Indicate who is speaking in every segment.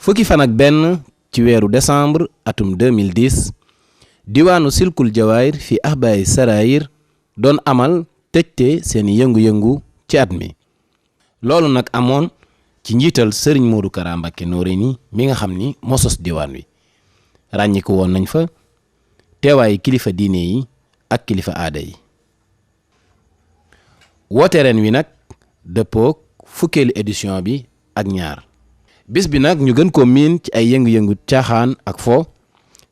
Speaker 1: fukki fan ak benn ci weeru décembre atum 2010 diwaanu silkul jawaayir fi ahbaay sarayir doon amal tëjte seeni yëngu-yëngu ci at mi loolu nag amoon ci njiital sëriñ Modou Kara Mbacké Noreyni mi nga xam ni moo sos diwaan wi ràññiku woon nañ fa teewaayu kilifa diine yi ak kilifa aada yi woote ren wi nag dëppook fukkeelu édition bi ak ñaar bis bi nag ñu gën ko miin ci ay yëngu-yëngu caaxaan ak fo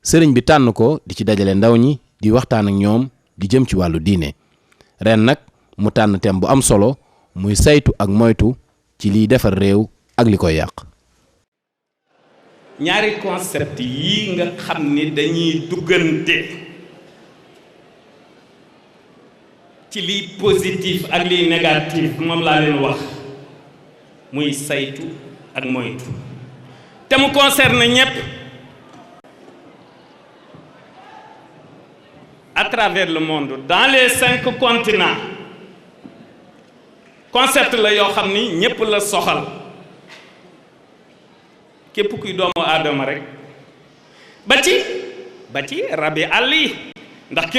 Speaker 1: sëriñ bi tànn ko di ci dajale ndaw ñi di waxtaan ak ñoom di jëm ci wàllu diine ren nag mu tànn thème bu am solo muy saytu ak moytu ci liy defar réew ak li koy yàq.
Speaker 2: ñaari concept yi nga xam ni dañuy duggante ci liy positif ak liy négatif moom laa leen wax muy saytu ak moytu te mu concerne ñépp à travers le monde dans les 5 continents concept la yoo xam ni ñépp la soxal képp kuy doomu aadama rek ba ci rabi àll yi ndax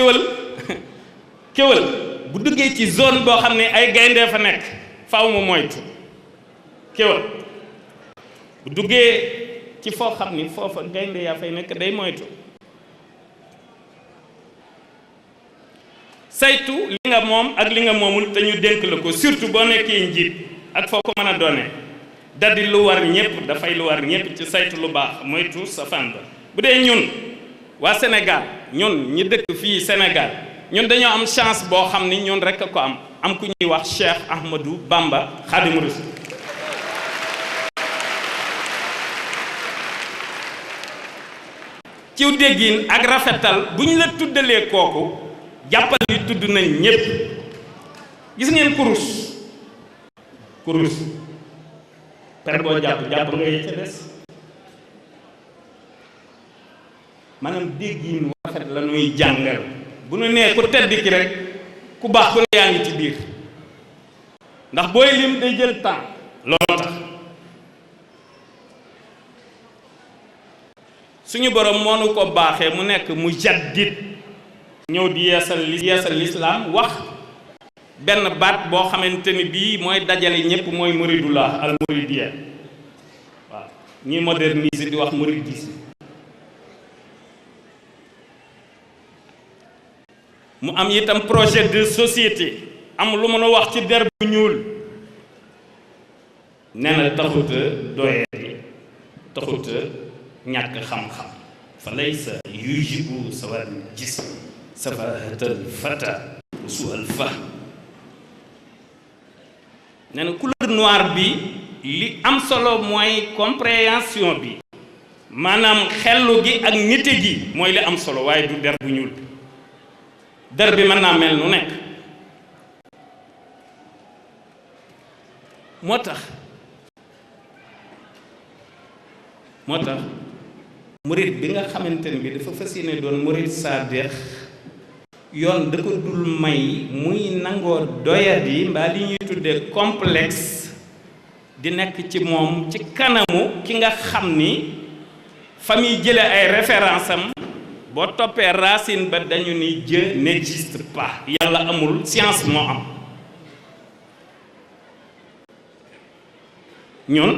Speaker 2: kéwal bu duggee ci zone boo xam ne ay gaynde fa nekk faaw mu moytu kéwal bu duggee ci foo xam ni foofa gaynde yaa fay nekk day moytu saytu li nga moom ak li nga moomul te ñu dénk la ko surtout boo nekkee njiit ak foo ko mën a doone daldi lu war ñëpp dafay lu war ñëpp ci saytu lu baax moytu sa fànn bu dee ñun waa Sénégal ñun ñi dëkk fii Sénégal ñun dañoo am chance boo xam ni ñun rekk ko am ku ñuy wax Cheikh Ahmadou Bamba Khadimu Rasul ciw déggin ak rafetal bu ñu la tuddalee kooku jàppal ni tudd nañ ñépp gis ngeen kurus per boo jàpp nga ca des maanaam déggin rafet la ñuy jàngal bu nu nee ku tedd ki rek ku baax ku ne yaa ngi ci biir ndax booy lim day jël temps loolu tax suñu borom moo nu ko baaxee mu nekk mu jaddit ñëw di yeesal lislaam wax benn baat boo xamante ni bii mooy dajale ñépp mooy muridullah al muridiyya waaw ñuy moderniser di wax muridisme mu am itam projet de société am lu mën a wax ci der bu ñuul nee na taxuta doyadi taxuta ñàkk xam-xam fa laysa yujibu sawal jism safahatal fata su al fahm nee na couleur noire bi li am solo mooy compréhension bi maanaam xellu gi ak nite gi mooy li am solo waaye du der bu ñuul der bi mën naa mel nu nekk moo tax murit bi nga xamante ne bi dafa fas yéene doon murit saadix yoon da ko dul may muy nangoo doyadi mbaa li ñuy tuddee complexe di nekk ci moom ci kanamu ki nga xam ni fa muy jële ay référence am boo toppee racine ba dañu ni Dieu n'existe pas yàlla amul science moo am ñun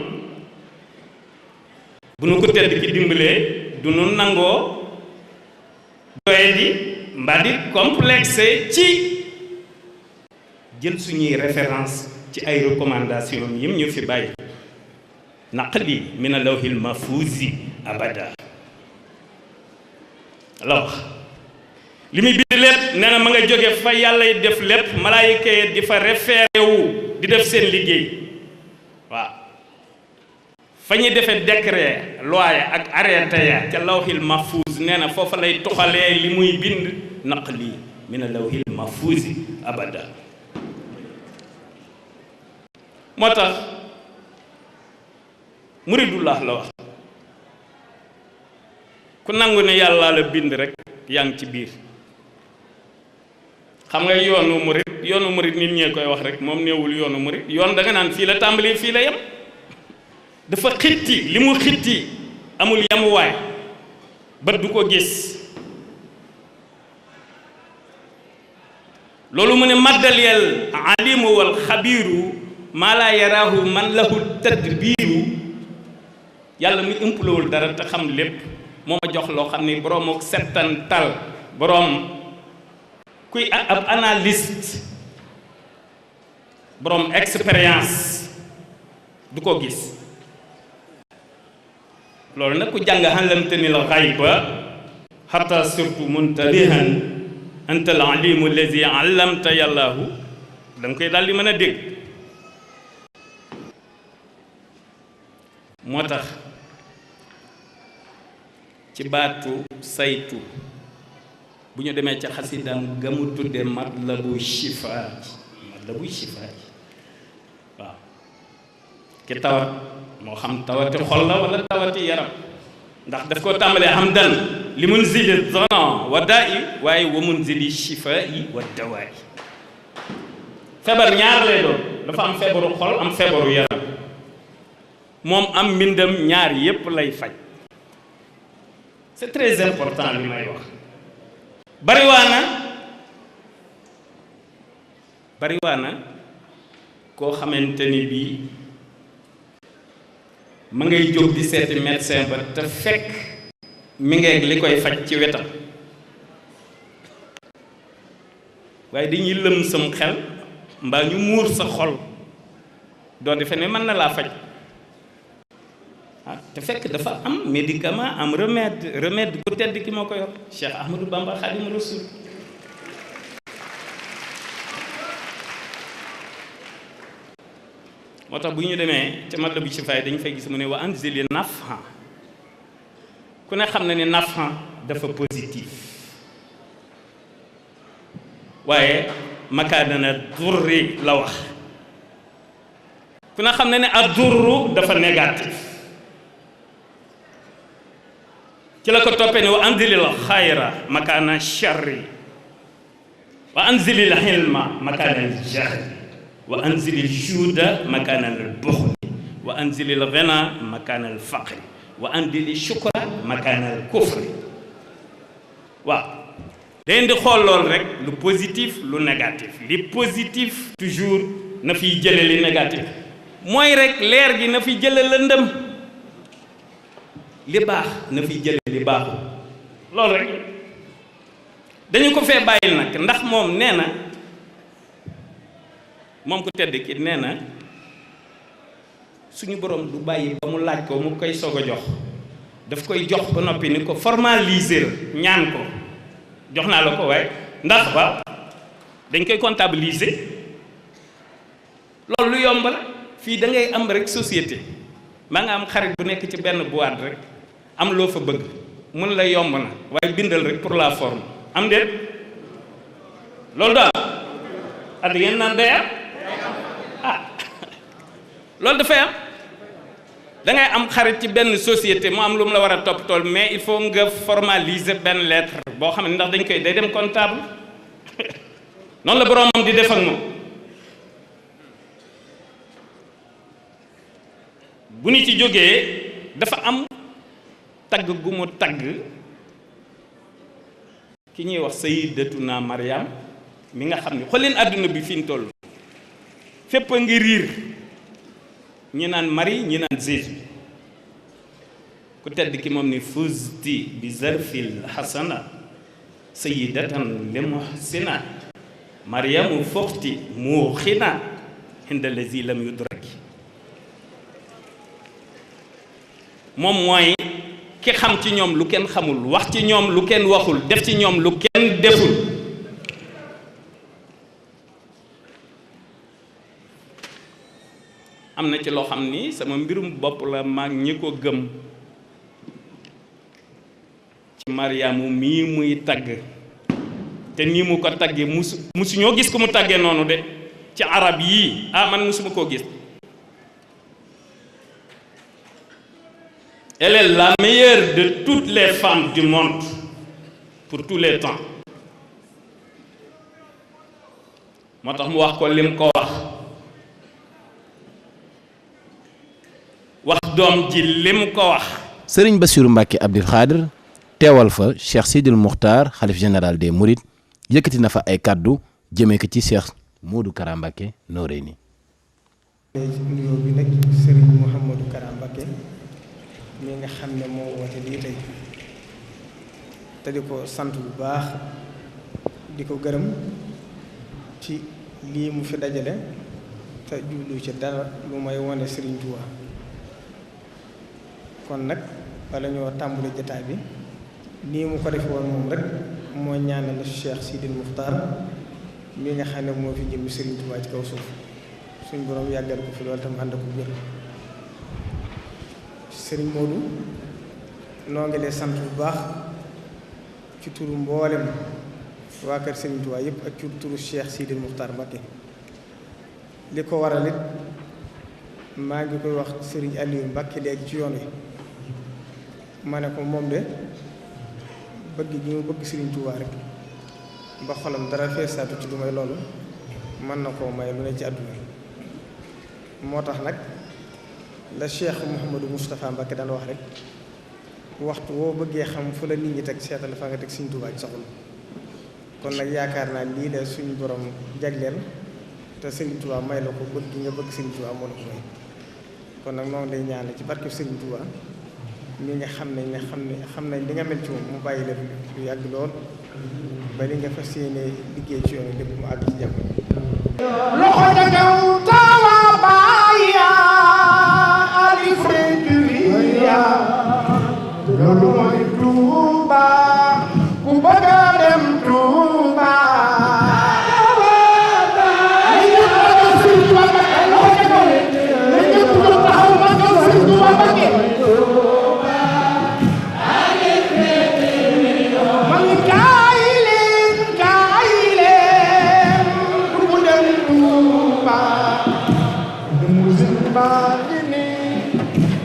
Speaker 2: bu nu ko tedd ki dimbalee du nu nangoo doyadi mbaa di complexé ci jël suñuy référence ci ay recommandation yim ñu fi bàyyi naqli min lawhil mahfuzi abada alors li muy bind lépp nee na ma nga jóge fa yàlla def lépp malaayika yi di fa référé wu di def seen liggéey waaw fa ñuy defee décret loi ak arrêté ya ca lawhil mahfuz nee na foofa lay tuxalee li muy bind naqli min lawhil mahfuzi abada moo tax muridullah la wax ku nangu ne yàlla la bind rek yaa ngi ci biir xam nga yoonu murid nit ñee koy wax rek moom néewul yoonu murid yoon da nga naan fii la tàmbali fii la yem dafa xitti li mu xitti amul yamuwaay bët du ko gis loolu mu ne maddaleel alimu wal xabiiru maa laa yaraahu man lahu tadbiiru yàlla mu impulewul dara te xam lépp moo ma jox loo xam ni boroom ak settantal boroom kuy ab analyste boroom expérience du ko gis loolu nag ku jàng xalamtani la xayba xata surtout muntabihan anta al alimu allazi allamta yàllaahu da nga koy daal di mën a dégg moo tax ci baatu saytu bu ñu demee ca xasidam ga mu tudde matlabu shifaa waaw ki tawat moo xam tawati xol la wala tawati yaram ndax daf koo tàmbalee hamdan li munzili dana wa daa'i waaye wa munzili shifaa'i wa dawaa'i feebar ñaar lay doon dafa am feebaru xol am feebaru yaram moom am mbindam ñaar yépp lay faj c'est très important li may wax bariwaana koo xamante ni bii ma ngay jóg di seeti médecin ba te fekk mi ngeeg li koy faj ci wetam waaye dañuy lëm sam xel mbaa ñu muur sa xol doo defe ne mën na laa faj te fekk dafa am médicament am remède ku tedd ki moo ko yor Cheikh Ahmadou Bamba Khadim Rasoul moo tax bu ñu demee ca Matlabu Chifaay dañu fay gis mu ne wa anzili nafhan ku ne xam na ne nafhan dafa positif waaye makaanana durri la wax ku ne xam na ne ad-durru dafa négatif ci la ko toppee ne wa anzilil xayra makaana sharri wa anzilil hilma makaana jahli wa anzilil juuda makaana al buxli wa anzilil ghina makaana al faqri wa anzilil shukra makaana al kufri waaw dañ di xool lool rek lu positif lu négatif li positif toujours na fiy jële li négatif mooy rek leer gi na fi jële lëndëm li baax na fi jële li baaxul loolu rek dañu ko fee bàyyil nag ndax moom nee na moom ku tedd ki nee na suñu borom du bàyyi ba mu laaj ko mu koy soog a jox daf koy jox ba noppi ni ko formaliser ñaan ko jox naa la ko waaye ndax ba dañ koy comptabiliser loolu lu yomb la fii da ngay am rek société maa nga am xarit bu nekk ci benn boîte rek am loo fa bëgg mun la yomb na waaye bindal rek pour la forme am déet loolu daal at ngeen naan day am loolu dafay am da ngay am xarit ci benn société mu am lu mu la war a topp tool mais il faut nga formaliser benn lettre boo xam ne ndax dañ koy day dem comptable noonu la boromam di def ak moom bu ñu ci jógee dafa am tagg gu mu tagg ki ñuy wax sayyidatuna Maryam mi nga xam ne xool leen àdduna bi fi ñu toll fépp a ngi riir ñi naan Marie ñi naan Jésus ku tedd ki moom ni fuzti bi zarfil hasana sayyidatan li muhsina Maryamu foxti muuxina inda lazi lam yudraki moom mooy ki xam ci ñoom lu kenn xamul wax ci ñoom lu kenn waxul def ci ñoom lu kenn deful am na ci loo xam ni sama mbirum bopp la maag ñi ko gëm ci Maryamu mii muy tagg te nii mu ko taggee musu ñoo gis ko mu taggee noonu de ci arab yii man musuma koo gis. Elle est la meilleure de toutes les femmes du monde pour tous les temps moo tax mu wax ko lim ko wax doom ji lim ko wax.
Speaker 1: sëriñ Bassirou Mbacke Abdoul Khadr teewal fa Cheikh Sidil Muxtaar xalif général des Mourides yëkkati na fa ay kàddu jëmee ko ci Cheikh Modou Kara Mbacké Noreyni.
Speaker 3: nuyoo bi nag sëriñ Mouhamadou Kara Mbacké mi nga xam ne moo woote lii tey te di ko sant bu baax di ko gërëm ci lii mu fi dajale te jublu ci dara lu may wane Sëriñ Tuubaa kon nag wala ñoo tàmbali jotaay bi nii mu ko defe woon moom rek moo ñaanal Cheikh Sidil Muxtaar mi nga xam ne moo fi jëm Sëriñ Tuubaa ci kaw suuf suñ borom yàggal ko fi loolu tam ànd ko wér. Sëriñ Modou noo ngi lay sant bu baax ci turu mboolem waa kër Sëriñ Tuubaa yëpp ak ci turu Cheikh Sidil Muxtaar Mbacké li ko waral it maa ngi koy wax Sëriñ Aliou Mbacké léegi ci yoon wi ma ne ko moom de bëgg gi mu bëgg Sëriñ Tuubaa rek ba xolam dara feesaatu ci lu may loolu mën na koo may lu ne ci àdduna moo tax nag la Cheikh Mouhamadou Moustapha Mbacké daan wax rek waxtu woo bëggee xam fu la nit ñi teg seetal fa nga teg Sëriñ Tuubaa ci soxla kon nag yaakaar naa lii la suñu borom jagleel te Sëriñ Tuubaa may la ko bëgg nga bëgg Sëriñ Tuubaa moo la ko may kon nag noonu lay ñaanal ci barke Sëriñ Tuubaa mi nga xam ne li nga mel ci moom mu bàyyi la lu yàgg lool ba li nga fas yéene liggéey ci yoon lépp mu àgg ci jàmm.
Speaker 4: loxo ja kaw tawa baaya alif réduria loolu mooy Tuuba ku bëgg a dem Tuuba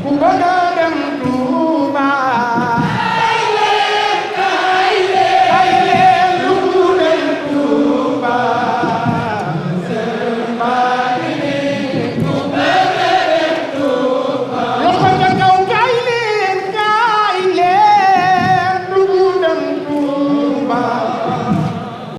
Speaker 4: Kumbaga